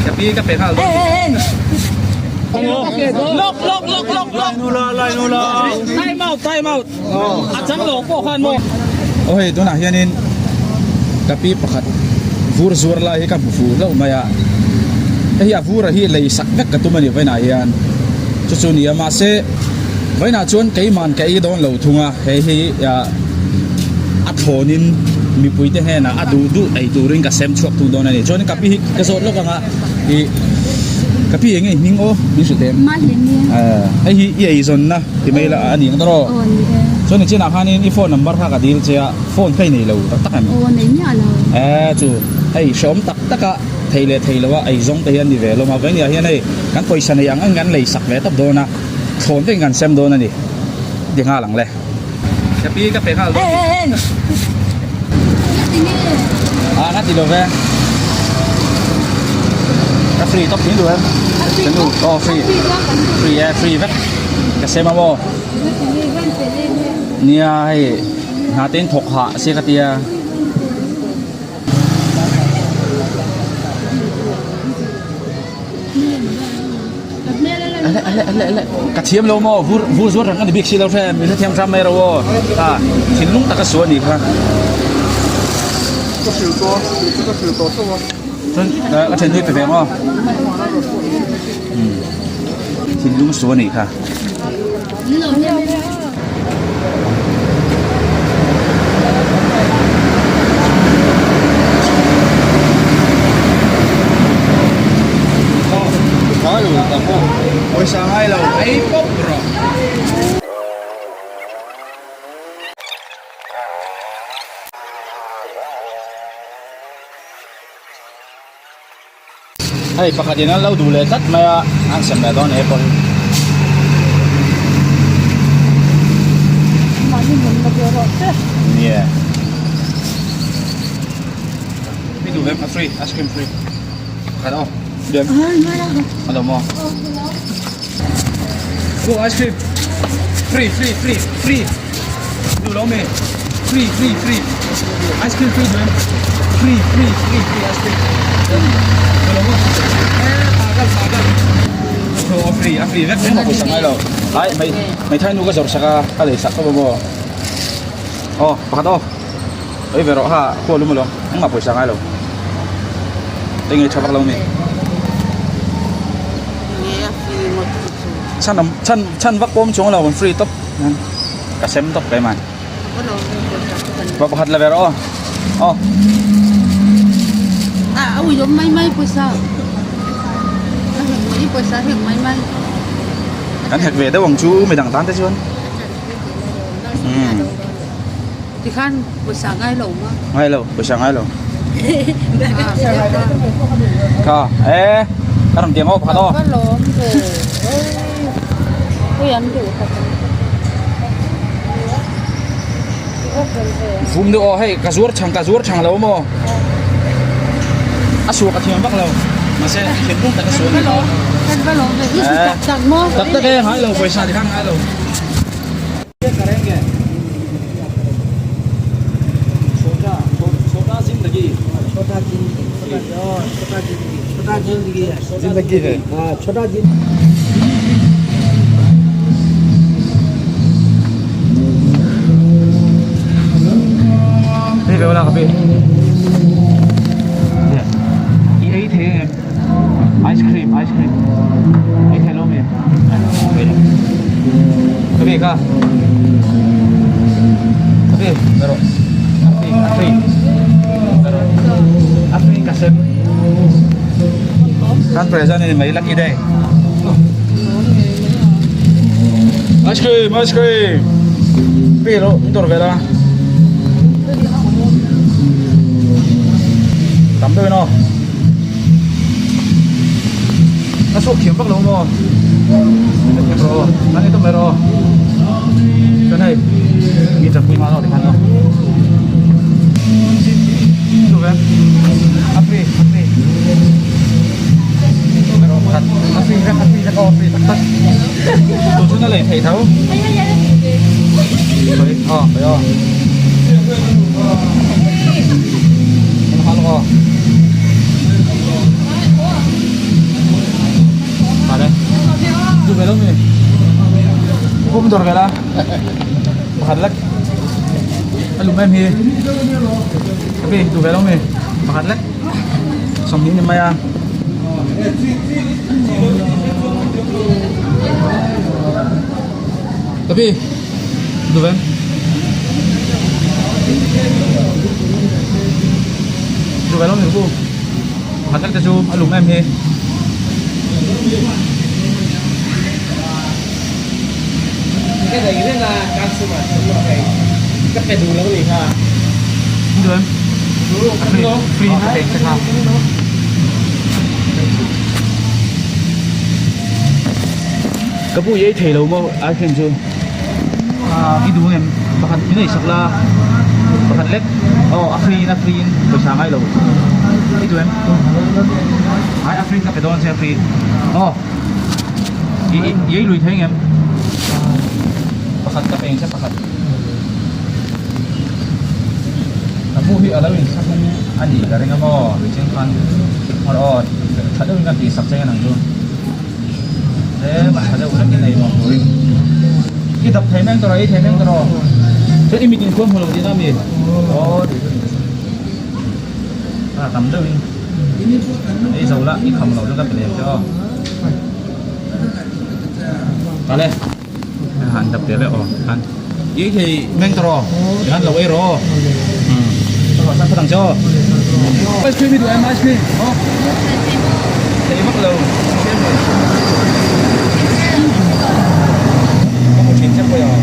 Ka pi ka pe nghal dawn. Lok lok lok lok lok. Time out time out. A chang lo pawh khan maw. Aw hei tunah hianin ka pi pakhat vur zuar lai hi ka hmu fuh hlauh mai a, hei hi a vur a hi lei sak vek ka tum a ni vawiinah hian chu chu a ni a mahse vawiinah chuan keiman ka ei dawn lo thung a hei hi a thlawnin mipui te hnenah a duh duh ei turin ka sem chhuak thung dawn a ni chuanin ka pi hi ka zawt lawk ang a ih ka pi eng nge hming aw min hrilh teh hei hi i eizawnna. Ti mai la a ni ang tawh. Aw ni e. Chuan i chinah khanin i phone number kha ka dil che a, phone kha i nei lo tak tak em? Aw nei miah lo. E chu hei hrehawm tak tak a thei leh thei lo a ei zawng te hian ni ve lawm a, vawinia hian hei kan pawisa nei ang ang kan lei sak ve tawp dawn a, thlawn vekin kan sem dawn a ni. Ti nghal ang le. Ka pi ka pe nghal dawn. A na ti lo ve. Ka free tawp thin duh em? Ka nu aw free. Free e free vek. Ka sem a maw? Nia hei hna te in thawk hah se ka tia. Ale ale ale ale ka thiam lo maw vur vur zuar rang ani bik si lo hre mi hrethiam hram mai ro aw ta thinlung taka su ani kha. Ka hrilh tawh a, kei chu ka hrilh tawh tho a. Chuan ka thian nui pe ve maw? Thinlung su anih kha. Pawisa ngai lo ei pawp rawh. Hei pakhat in an lo duh leh tlat mai a, an sem leh dawn apple. Nia. Mi duh em a free ice cream free. Pakhat aw. Dem. Alo maw. Go ice cream. Free free free free. Duh lo mi. Free free free. Ice cream free duh em. Free free free free ice cream. Duh lo maw. Eh pagal pagal. Thu a free a free vek emaw pawisa ngai lo. Ai mai mai thai nu ka zawrh sak a ka lei sak tawp a maw. Aw pakhat aw. Oi ve rawh ha khual lum alawm engmah pawisa ngai lo. Enge tha vak lo mi. Chhan chhan chhan vak pawm chuang lo an free tawp ka sem tawp kai man. Pa pakhat la ve rawh aw. Aw. A ui lawm mai mai pawisa. A hek mai pawisa hek mai mai. Kan hek ve deuh ang chu midang tan te chuan. Umm. Tikhan pawisa ngai lo ma. Ngai lo, pawisa ngai lo. Kha, e, ka rawn tiang aw pakhat aw. Ka lawm ve. Pui an duh khat ang. Vum deuh aw hei ka zuar chang ka zuar chang lo maw. A suak a thiam vak lo. Mahse thinlung tak a suak ni. Kan va lawm ve. Tak tak maw. Tak tak e ngai lo pawisa tikhan ngai lo. Ice cream ice cream ei thei lo mi ka bi kha ka bi rawh a free a free a free ka sem kan present ni mai lucky day ice cream ice cream pi lo min dawr ve la tam deuh in aw. A chhuak thiam vak lo maw? A thiam rawh aw, an ei tawp mai rawh aw. Chuan hei mi chakpui nghal aw tikhan aw. Chu ve a free a free. Rawh pakhat a free vek a free vek aw a free tak tak. Chu chuan a lei theih tho. Sawi aw sawi aw. An hal aw. lo mi? Pum dawr ve la. Pakhat lek. A lum em hi. Ka pi duh ve lo mi? Pakhat lek. 20 ni mai a. Ka pi duh ve em? Duh ve lo mi ku? Pakhat lek te chu a lum em hi. Ka pu i ei thei lo maw ice cream chu i duh ang em pakhat min ei sak la pakhat lek aw a free in a free in pawisa ngai lo i duh em ai a free ka pe dawn che a free aw. I i ei lui thei ngem? Pakhat ka peng che pakhat. Ka pu hi a lo in thlahrung a nih ka ring a maw lui cheng khan hmar aw tha deuhin ka tih sak cheng anang chu. Tlem a tha deuh hlek in ei nuam turin. I dap thei meng tawh rawh, i ei thei meng tawh rawh. Chuan i mit in khuam hmu lo tihna a mi? Aw tih chu ni. A tam deuhin ei zo la i kham loh chu ka pe lem che aw. Tale han dap tel e aw han i thei meng tawh rawh i han lo ei rawh aw ka san phawt ang che aw. Ice cream i duh em ice cream aw thei vak lo ka hmu thin che pawh a.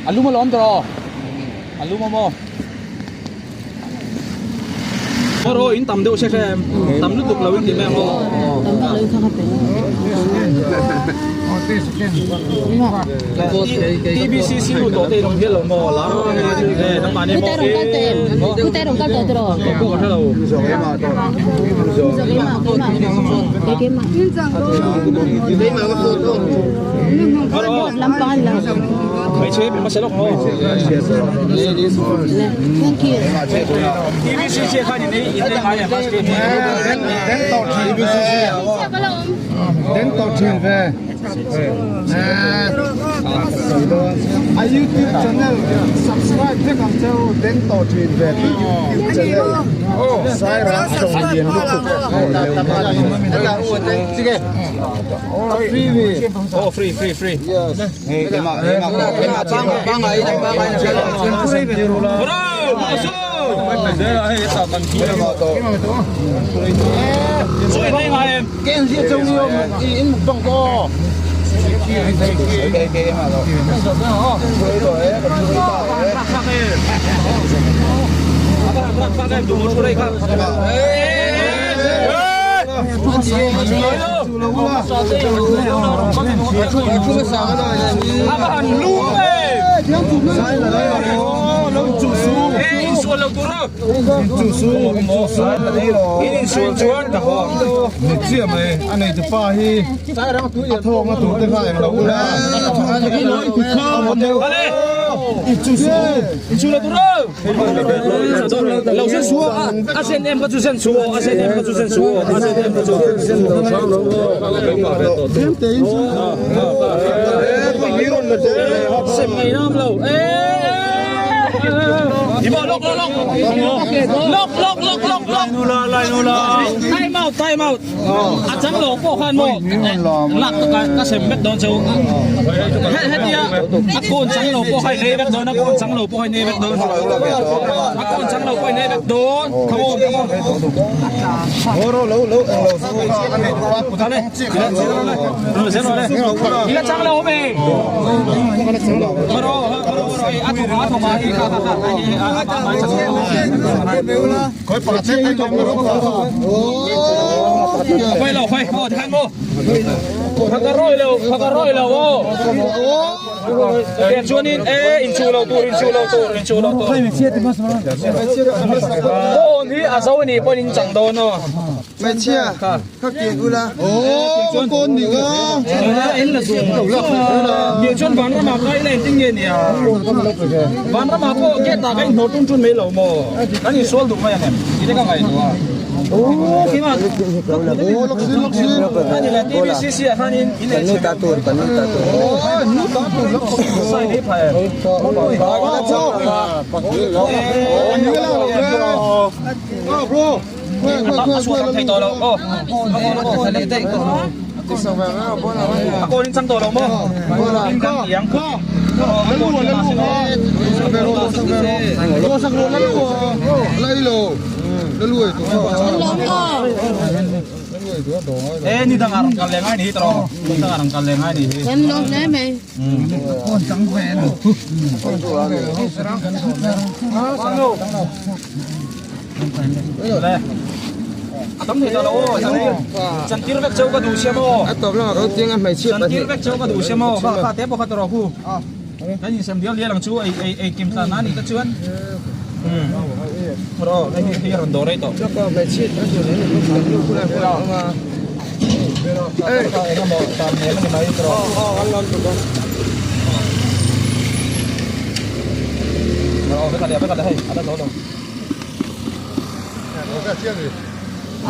A lum alawm tawh aw a lum awm aw Aw in tam deuh se hrem tam lutuk lo in ti mai ang aw Tam vak lo in kha kha pe TBCC lu tawh te in awm hial lo maw la e nangmah ni Putai rong kal tawh em Putai rong kal tawh tiraw Tawh pawh ka hre lo Keimah keimah keimah Oh free free free. Eh, insual lo tur a. In insual chuan ka haw ang. Ni chiah mai a nei tu pa hi a thawng a tur te kha eng lo ula. Kale. Insual lo tur a. Lo zen su a. A zen em kha chu zen su aw. A zen em kha chu zen su aw. A zen em kha chu. Sem ngei nam lo. Lok lok lok lok lok lok lok time out time out a chang lo pawh khan maw lak ka ka sem vek dawn cheu hetia a kawn chang lo pawh kha i nei vek dawn a kawn chang lo pawh kha i nei vek dawn a kawn chang lo pawh i nei vek dawn come on come on I la chang lo awm e Chuanin e inchuh lo tur inchuh lo tur inchuh lo tur phone hi a zo anih pawhin in chang dawn aw. Hmeichhia kha ke ula aw kawn ni ka en la zuam nih chuan vanram ah kai la engtin nge nia vanram ah pawh gate ah ka inhnawh ṭun ṭun mai lo maw kan insual duh mai ang em tih te ka ngaihtuah a aw keimah aw lawk sin lawk sin ani le TBCC ah khanin in leh chhe aw nu ta tur lawk sign ei phah em ni la lo bro A chhuah tam thei tawh lo aw. A kawn in chang tawh lo maw? In kan ti ang. A kawn in a E ni dang a rawn kal leh ngai ni hi tawh. Ni dang a rawn kal leh ngai ni hi. A tam thei ta lo aw chantir vek cheu ka duh sia maw A tawp lamah ka chiang a hmeichhia pahnih chantir vek cheu ka duh sia maw kha kha te pawh kha tawrh hu kan insem dial dial ang chu ei ei ei kim tlan a nih te chuan rawh aw hei hei a rawn dawr rei tawh hmeichhia eng emaw tan nem a ni mai tawrh aw vek a leh vek a leh hei a la zo lo.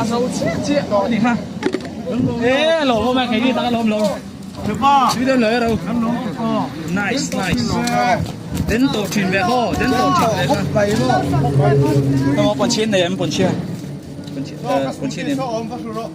A zo chiah chiah tawh a ni kha. E lo awm a keini tak a lawm lo. Tui dawn lo e ro. Nice nice. Den tawh thin ve khaw den tawh thin ve kha. Emaw pawnchhian nei em pawnchhia. Pawnchhia pawnchhia nei em.